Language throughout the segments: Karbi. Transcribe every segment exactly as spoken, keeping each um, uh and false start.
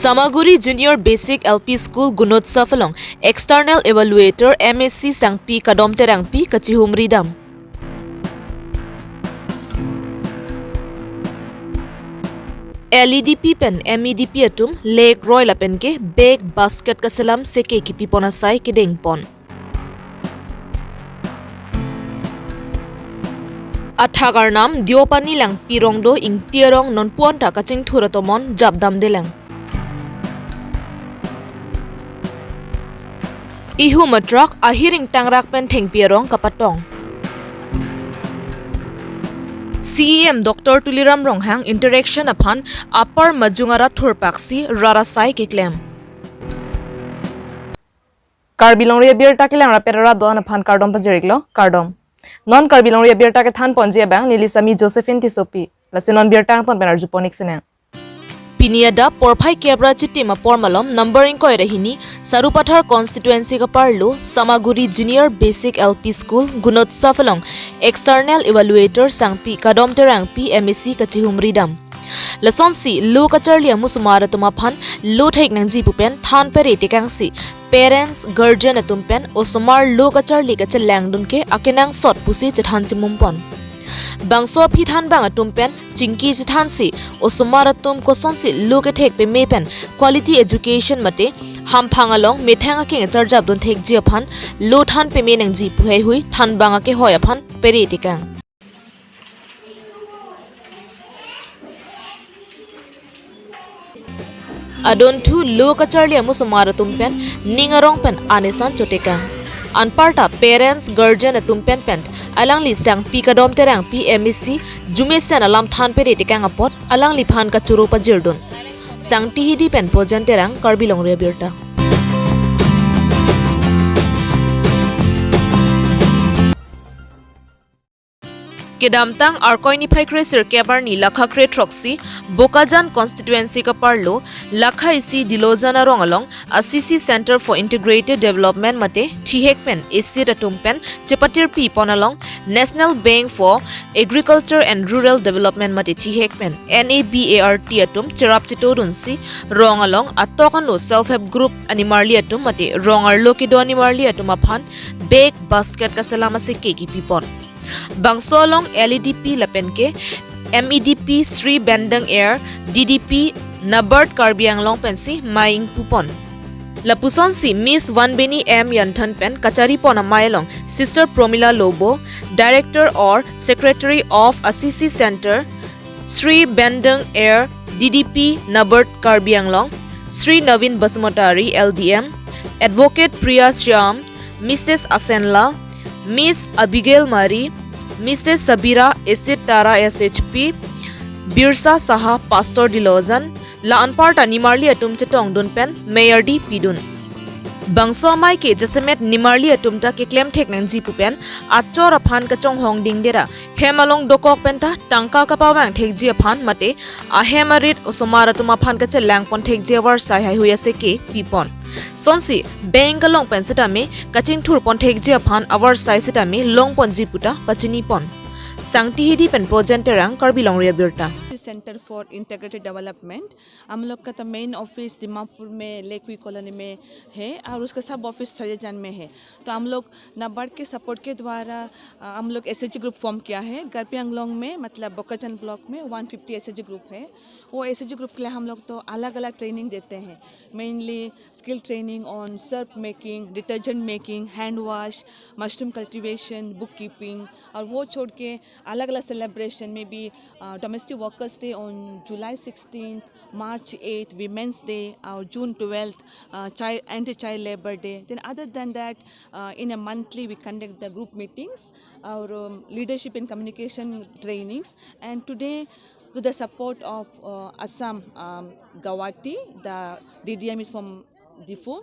Samaguri Junior Basic L P School Gunotsav along External Evaluator M A C Sangpi Kadom Terangpi kachihumri dam. L E D P pen M E D P atum le-ik roi lapen ke bag basket kaselam seke kipipon asai kedengpon. Athak arnam Deopani Langpi Rongdo Ingti arong nonpu-an ta kachingthur atomon japdamdelang. Ihum atruck ahir ingtangrak pen thengpi arong kapatong. C E M Doctor Tuliram Ronghang interaction aphan apar majung arat thurpaksi rat asai keklem. Karbi Longri Abirta kelang rapet arat do-an aphan kardom pajir-iklo, kardom. Non Karbi Longri Abirta kethanponji abang neli Sami Josephine Tissopi. Lasi non birta angton pen arjupon-ik sinang. Pini adap porphai kep ra chitim apor malom number ingkoi ra hini Sarupathar constituency kaparlo Samaguri Junior Basic L P School Gunotsav along External Evaluator Sangpi Kadom Terangpi M A C kachihumri dam. Lasonsi lo kacharli amusomar atum aphan lo thek nangji pu pen than pere tekangsi parents, guardian atum pen osomar lo kacharli kachelangdun ke akenangsot pusi chethan chimumpon. Bangso aphi thanbang atum pen chingki chethansi osomar atum kosonsi lo kethek peme pen quality education mate hamphang along methang akeng charjapdun thekji aphan lo than peme nangji pu heihui thanbang akehoi aphan pere tekang. Adunthu lo kacharli amusomar atum pen ning arong pen anesan chotekang. Anparta parents, guardian atum pen pen alangli Sangpi Kadom Terangpi M A C jumesen alam than pere tekang apot alangliphan kachoro pajirdun. Sangti Hidi pen Projen Terang, Karbi Longri Abirta. Kedamtang Arkoi niphai kre sirkep arni lakha kre throksi Bokajan constituency kaparlo lakha isi Dilojan arong along Assisi Center for Integrated Development mate thihek pen esit atum pen chepatirpipon along National Bank for Agriculture and Rural Development mate thihek pen N A B A R T atum cherap chetodunsi rong along atok ano self help group animarli atum mate rong arlo kedo animarli atum aphan bag, basket kaselam aseke kipipon. Bangso along L E D P lapen ke M E D P Sri Bendang Air, D D P NABARD Karbi Anglong pensi mei ingpupon. Lapusonsi Miss Vanbini M Yanthan pen kacharipon amei along Sister Promila Lobo, Director or Secretary of Assisi Center, Sri Bendang Air, D D P NABARD Karbi Anglong, Sri Naveen Basumatary, L D M, Advocate Priya Shyam, Missus Asenla, Miss Abigail Mari, Missus Sabira, Esit Tara S H P, Birsa Saha, Pastor Dilojan, la anparta nimarli atum chetongdun pen mei ardi pidun. Bangso amei ke jasemet nimarli atum ta keklem thek nangji pu pen achor aphan kachonghong dingdera hem along dokok pen ta tangka kapavang thekji aphan mate ahem arit osomar atum aphan kachelangpon thekji avarsai heihui aseke pipon. Sonsi bank along pen setame kachingthurpon thekji aphan avarsai setame longponji pu ta pachinipon. Sangti Hidi pen Projen Terang, Karbi Longri Abirta. Center for Integrated Development, हम लोग का तो main office Dimapur में लेकवी कॉलोनी में है और उसका सब ऑफिस सरियाजान में है। तो हम लोग नाबार्ड के सपोर्ट के द्वारा, अ, हम लोग एसएचजी ग्रुप फॉर्म किया है। कार्बी आंगलोंग में, मतलब बोकाजान ब्लॉक में वन फिफ्टी एसएचजी ग्रुप है। वो एसएचजी ग्रुप के लिए हम लोग तो अलग-अलग ट्रेनिंग देते हैं, mainly skill training on surf making, detergent making, hand wash, mushroom cultivation, book keeping, और वो छोड़ के अलग-अलग सेलिब्रेशन में भी, uh, domestic workers day on July sixteenth, March eighth, Women's Day, और June twelfth, uh, child, anti child labour day. Then other than that, uh, in a monthly we conduct the group meetings, our, um, leadership and communication trainings, and today, with the support of, uh, Assam, um, Guwahati, the D D M is from Diphu.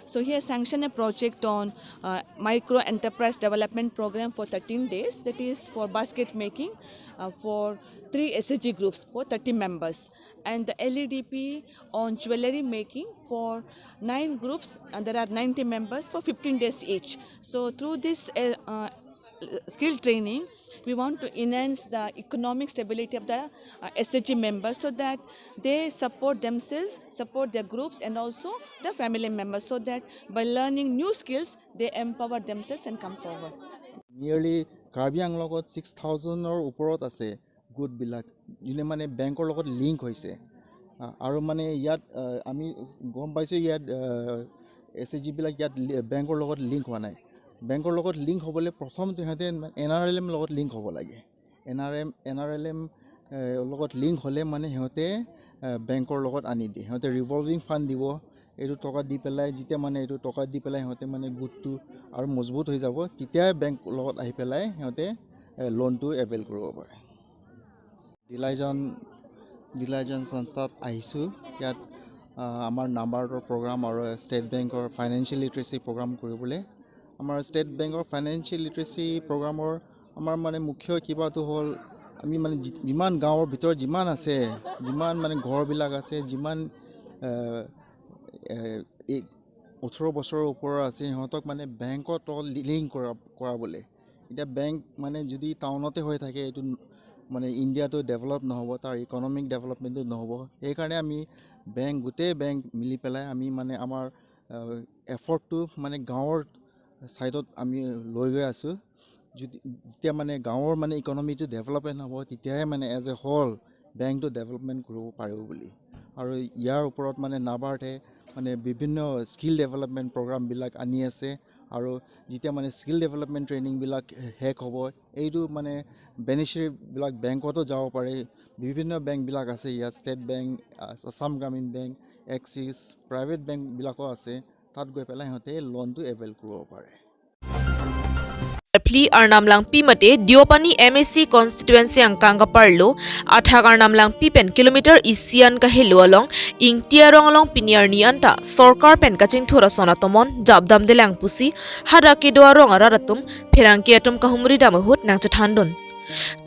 So he has sanctioned a project on, uh, micro enterprise development program for thirteen days, that is for basket making, uh, for three S H G groups for thirty members, and the L E D P on jewellery making for nine groups, and there are ninety members for fifteen days each. So through this, uh, uh, skill training, we want to enhance the economic stability of the uh, S H G members so that they support themselves, support their groups, and also the family members, so that by learning new skills, they empower themselves and come forward. Nearly Karbi আংলঙত ছিক্স থাউজেণ্ডৰ ওপৰত আছে গোটবিলাক, যোনে মানে বেংকৰ লগত লিংক হৈছে। আ- আৰু মানে ইয়াত আ, আমি গম পাইছোঁ ইয়াত এছ এইচ জিবিলাক ইয়াত লি- বেংকৰ লগত লিংক হোৱা নাই। বেংকৰ লগত লিংক হ'বলৈ প্ৰথম সিহঁতে এন আৰ এল এম লগত লিংক হ'ব লাগে। N R M N R L M লগত লিংক হ'লে মানে সিহঁতে আ, বেংকৰ লগত আনি দিয়ে। সিহঁতে ৰিভলভিং ফাণ্ড দিব, এইটো টকা দি পেলাই, যেতিয়া মানে এইটো টকা দি পেলাই সিহঁতে মানে গোটটো আৰু মজবুত হৈ যাব, তেতিয়াই বেংক লগত আহি পেলাই সিহঁতে এ, লোনটো এভেইল কৰিব পাৰে। ডিলাইজন ডিলাইজন সংস্থাত আহিছোঁ। ইয়াত আ, আমাৰ নাবাৰ্ডৰ প্ৰগ্ৰাম আৰু ষ্টেট বেংকৰ ফাইনেন্সিয়েল লিটাৰেচি প্ৰগ্ৰাম কৰিবলৈ। আমাৰ ষ্টেট বেংকৰ ফাইনেন্সিয়েল লিটাৰেচি প্ৰগ্ৰামৰ আমাৰ মানে মুখ্য কিবাটো হ'ল, আমি মানে যি- যিমান গাঁৱৰ ভিতৰত যিমান আছে, যিমান মানে ঘৰবিলাক আছে, যিমান এ, এ, এই ওঠৰ বছৰৰ ওপৰৰ আছে, সিহঁতক মানে বেংকত লিংক কৰা কৰাবলৈ। এতিয়া বেংক মানে যদি টাউনতে হৈ থাকে, এইটো মানে ইণ্ডিয়াটো ডেভেলপ নহ'ব, তাৰ ইকনমিক ডেভেলপমেণ্টটো নহ'ব। সেইকাৰণে আমি বেংক, গোটেই বেংক মিলি পেলাই আমি মানে আমাৰ এফৰ্টটো মানে গাঁৱৰ ছাইডত আমি লৈ গৈ আছোঁ। যদি যেতিয়া মানে গাঁৱৰ মানে ইকনমিটো ডেভেলপমেণ্ট হ'ব, তেতিয়াহে মানে এজ এ হ'ল বেংকটো ডেভেলপমেণ্ট কৰিব পাৰিব বুলি। আৰু ইয়াৰ ওপৰত মানে নাবাৰ্ডে মানে বিভিন্ন স্কিল ডেভেলপমেণ্ট প্ৰগ্ৰামবিলাক আনি আছে। আৰু যেতিয়া মানে স্কিল ডেভেলপমেণ্ট ট্ৰেইনিংবিলাক শেষ হ'ব, এইটো মানে বেনিফিচিয়াৰীবিলাক বেংকতো যাব পাৰে। বিভিন্ন বেংকবিলাক আছে ইয়াত, ষ্টেট বেংক, আ- আছাম গ্ৰামীণ বেংক, এক্সিছ, প্ৰাইভেট বেংকবিলাকো আছে। তাত গৈ পেলাই সিহঁতে লোনটো এভেইল কৰিব পাৰে। Phli Arnam Langpi mate Deopani M A C constituency angkang kaparlo athak Arnam Langpi pen kilometer isi an kahelo along Ingti arong along pini arni anta sorkar pen kachingthur ason atomon japdamdelang pusi hadak kedo arong arat atum pherangke atum kahumri dam ahut nangchethandun.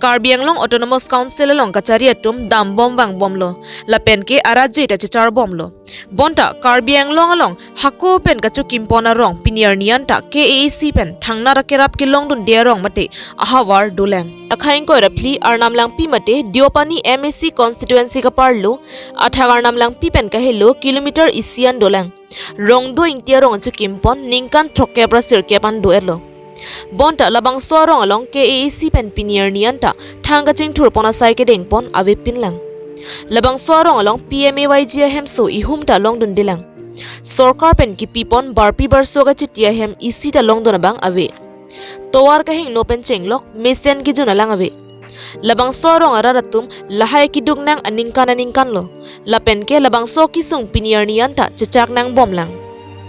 Karbi Anglong Autonomous Council along kachari atum dambom vangbomlo, lapen ke arat jui ta checharbomlo. Bonta Karbi Anglong along hako pen kachokimpon arong pini arni anta K A A C pen thangnat akerap kelongdunde arong mate ahavar dolang. Akhai ingkoi ra phli Arnam Langpi mate Deopani M A C constituency kaparlo athak Arnam Langpi pen kahelo kilometer isi an dolang. Rongdo Ingti arong achokimpon ningkan throkkep ra sirkep an do-etlo. Bonta labangso arong along K A A C pen pini arni anta thang kachingthurpon asai kedengpon avepinlang. Labangso arong along P M A Y G ahemso ihum ta longdundelang. Sorkar pen kipipon barpi barso kachiti ahem isi ta longdun abang ave. Tovar kahingno pen chenglok mesen kejun alang ave. Labangso arong arat atum lahai keduk nang aningkan aningkanlo. Lapen ke labangso kesung pini arni anta chechak nangbomlang.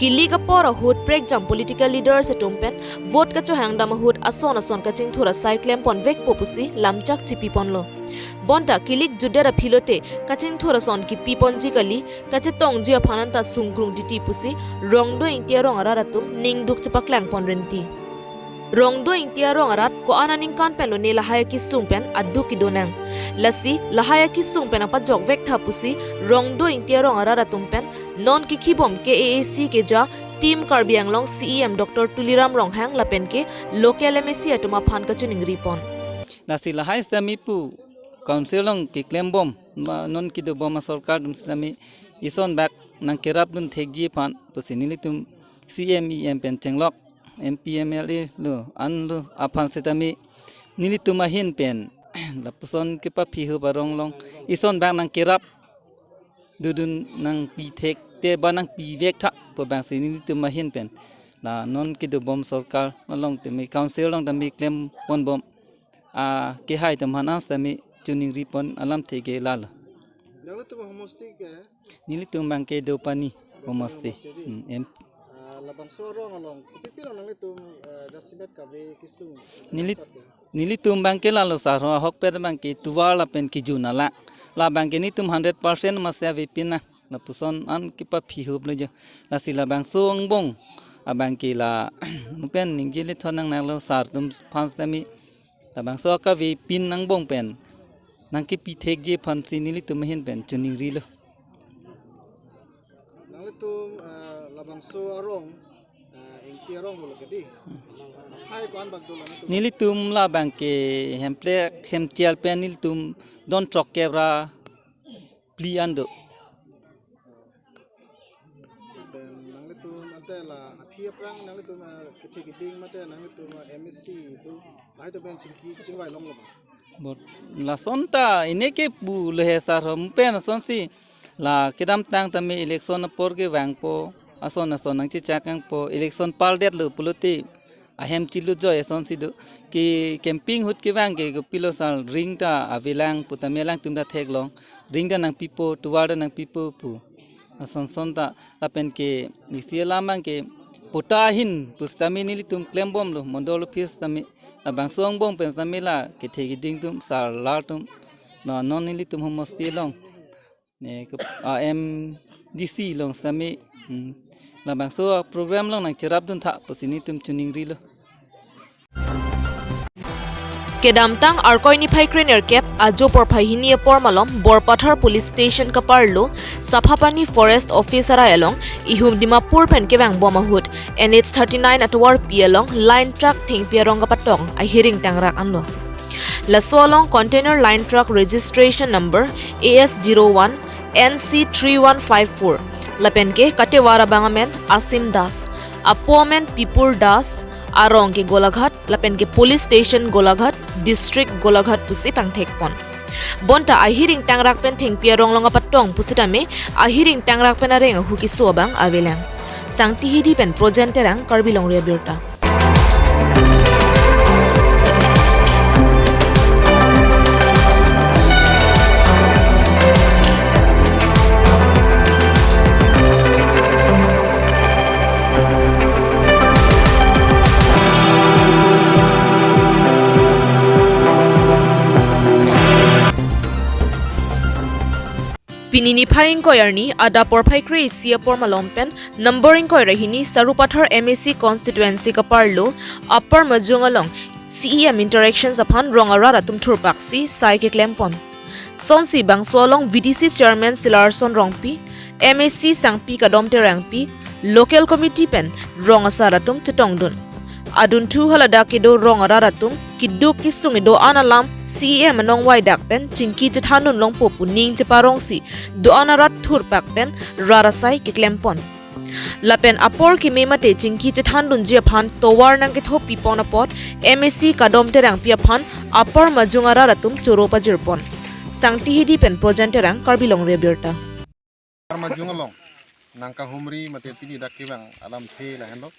Kilik apor ahut prekjam political leaders atum pen vote kachohang dam ahut ason ason kachingthur asai klempon vekpo pusi lamchak chipiponlo. Bonta kilik juder aphi lote kachingthur ason kipiponji kali, kachetongji aphan anta sungkrung titi pusi Rongdo Ingti arong arat atum ningduk chepaklangpon renti. Rongdo Ingti arong arat ko-an aningkan pen lone lahai akesung pen aduk kedonang. Lasi lahai akesung pen apajok vektha pusi Rongdo Ingti arong arat atum pen non kekhibom K A A C keja Team Karbi Anglong C E M Doctor Tuliram Ronghang lapen ke local M A C atum aphan kachiningripon. Lasi lahai sitame pu council along keklembom, ma non kedobom asorkar atum sitame ison bak nangkerapdun thekji aphan pusi nelitum C M E M pen chenglok M P M L A lo an lo aphan sitame nelitum ahin pen lapuson kepaphi hup arong along ison bak nangkerap dodun nangpi thekte ba nangpi vektha pu abangsi nelitum ahin pen la non kedobom sorkar along tame council along tame klemponbom akehai atum aphan sitame chiningripon alamthe ke lalo. Nanglitum ahomosti ke? Nelitum abangke Deopani homosti. Hmm, em. Ah, labangso arong along kopi pilo nanglitum, eh, jasemet kave kesung? Neli- Nelitum abangke lalo sar ho, ahokpet abangke tovar lapen kejun alang. La abangke nelitum hundred percent masi avepin nang. Lapuson an kepaphi hup lo jo. Lasi labangso angbong abangke la pen ningje lethon nangnanglo sar atum aphan sitame. Labangso akavepin angbong pen nangkepi thekji aphansi nelitum ahin pen chiningrilo. Nanglitum, ah, labangso arong, ah, ing- Arong bolo ke di. Hai ko-an bak dolo na tu. Nelitum labang ke hemplek hemchel pen nelitum don throk kep ra phli an do. Pen nanglitum ante la aphi aphrang nanglitum, ah, kethe keding mate nanglitum, ah, M A C do. Lahai atum pen chingki chingvai longlo ma? Bot, lason ta ine ke pu le he sar hom pen asonsi la kedamtang tame election apor kevangpo, ason ason nangchechak nangpo, election pardetlo pulote ahem chilu joi asonsi do. Ke camping ahut kevang ke kopilo sal ring ta avelang pu tame alangtum ta theklong, ring ta nangpipo, tovar ta nangpipo pu. Ason son ta lapen ke isi alam abang ke patta ahin pusitame nelitum klembomlo, mondol office tame labangso angbong pen tame la kethe keding atum sar lar atum, no, non nelitum homosti along ne ke, ah, M D C along tame, hmm, labangso program along nangcherapdun tha pusi nelitum chiningrilo. Kedamtang Arkoi niphai krenerkep ajo porphai hini apor malom Borpathar Police Station kaparlo Saphapani Forest Office arai along ihum Dimapur pen kevangbom ahut N H thirty-nine atovarpi along line truck thengpi arong kapatong ahiring tangrak anlo. Laso along container line truck registration number A S zero one N C three one five four. Lapen ke katevar abang amen Asim Das, apo amen Pipur Das, arong ke Golaghat, lapen ke police station Golaghat, district Golaghat pusi pangthekpon. Bonta ahiring tangrak pen thengpi arong along kapatong pusitame ahiring tangrak pen areng ahu keso abang avelang. Sangti Hidi pen Projen Terang, Karbi Longri Abirta. Pini niphai ingkoi arni adap porphai kre-isi apor malom pen number ingkoi ra hini Sarupathar M A C constituency kaparlo Upper Majung along C E M interactions aphan rong arat atum thurpaksi sai keklempon. Sonsi bangso along V D C chairman Silarson Rongpi, M A C Sangpi Kadom Terangpi, local committee pen rong asar atum chetongdun. Adunthu haladak kedo rong arat atum keduk kesung kedo-an alam C E M anong vaidak pen chingki chethandun longpo pu ning cheparongsi do-an arat thurpak pen rat asai keklempon. Lapen apor keme mate chingki chethandunji aphan tovar nangkethopipon apot M A C Kadom Terangpi aphan Upper Majung arat atum choro pajirpon. Sangti Hidi pen Projen Terang, Karbi Longri Abirta. Upper Majung along nangkahumri mate pini dak kevang alamthe lahenlo.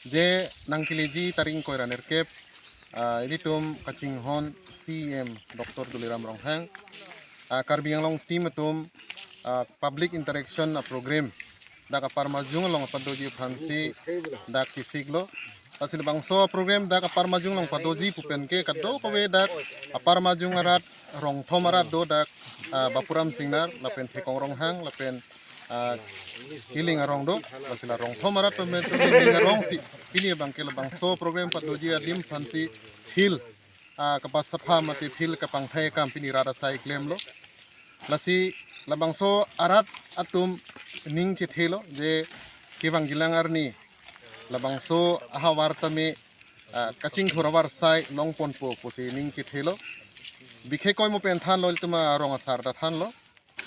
Je nangkeleji tarik ingkoi ra nerkep, ah, ilitum kachinghon C E M Doctor Tuliram Ronghang, ah, Karbi Anglong team atum, ah, public interaction, ah, program dak Upper Majung along padoji aphansi dak kesiklo. Lasi labangso program dak Upper Majung along padoji pu pen ke kadokave dak Upper Majung arat rong thom arat do dak, ah, Bapuram Singnar, lapen Thekong Ronghang, lapen, ah, Kiling arong do, lasi la rong thom arat pen pen Kiling arongsi pini abang ke labangso program padoji adim aphansi field, ah, kapasapha mate field kapangthai akam pini rat asai klemlo. Lasi labangso arat atum ning chethelo je kevang kelang arni labangso ahavar tame, ah, kachingthur avarsai longponpo pusi ning chethelo. Bikhekoi mo pen thanlo, ilitum arong asar ta thanlo.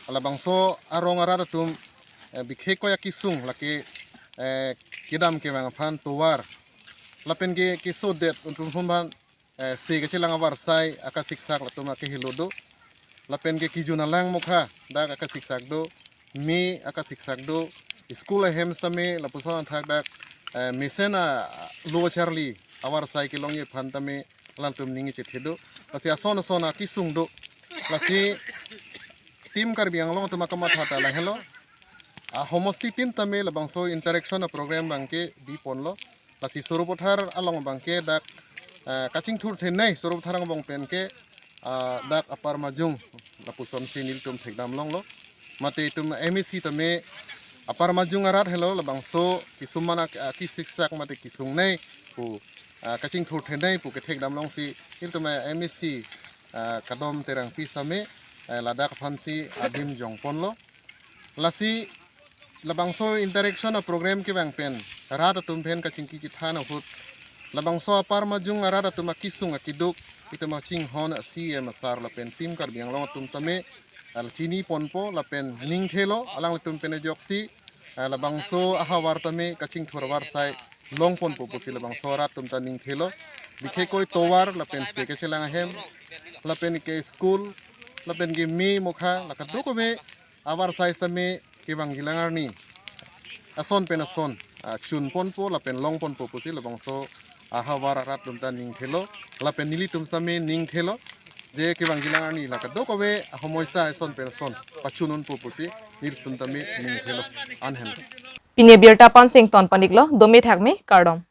Labangso arong arat atum, eh, bikhekoi akesung lake, eh, kedam kevang aphan tovar lapen ke kesodet atum aphan, eh, se kachelang avarsai akasiksak latum akehelo do. Lapen ke kejun alang mokha dak akasiksak do, me akasiksak do, school ahem tame lapuson athak dak, eh, mesen alo acharli avarsai kelongji aphan tame alanglitum ning chethe do. Lasi ason ason akesung do. Lasi team Karbi Anglong atum akamatha ta lahelo. Ah, homosti tin tame labangso interaction aprogram abang ke biponlo. Lasi Sarupathar along abang ke dak, ah, kachingthur thenei Sarupathar angbong pen ke, ah, dak Upper Majung lapusonsi nelitum thekdam longlo. Mate itum M A C tame Upper Majung arat helo, labangso kesung aman ak-, ah, kesiksak mate kesungnei pu, ah, kachingthur thenei pu kethekdam longsi nelitum M A C, ah, Kadom Terangpi tame, eh, ladak aphansi adim jongponlo. Lasi Labangso interaction a program kevang pen rat atum pen kachingki chethan ahut, labangso apar majung arat atum akisung akiduk itum achinghon a C M asar lapen Team Karbi Anglong atum tame, ah, chini ponpo lapen ning thelo alanglitum pen ajoksi, ah, labangso ahavar tame kachingthur avarsai long ponpo pusi labangso arat atum ta ning thelo. Bikhe koi tovar lapen se kechelang ahem lapen ke school lapen ke me mokha la kadokave avarsai tame kevangji alang arni ason pen ason, ah, chun ponpo lapen long ponpo pusi labangso ahavar arat atum ta ning thelo lapen nelitum tame ning thelo. Je kevangji alang arni la kadokave ahomoisa ason pen ason pachun unpo pusi nelitum tame ning thelo. An hem. Pini abirta pansing ton paniklo, dome thakme, kardom.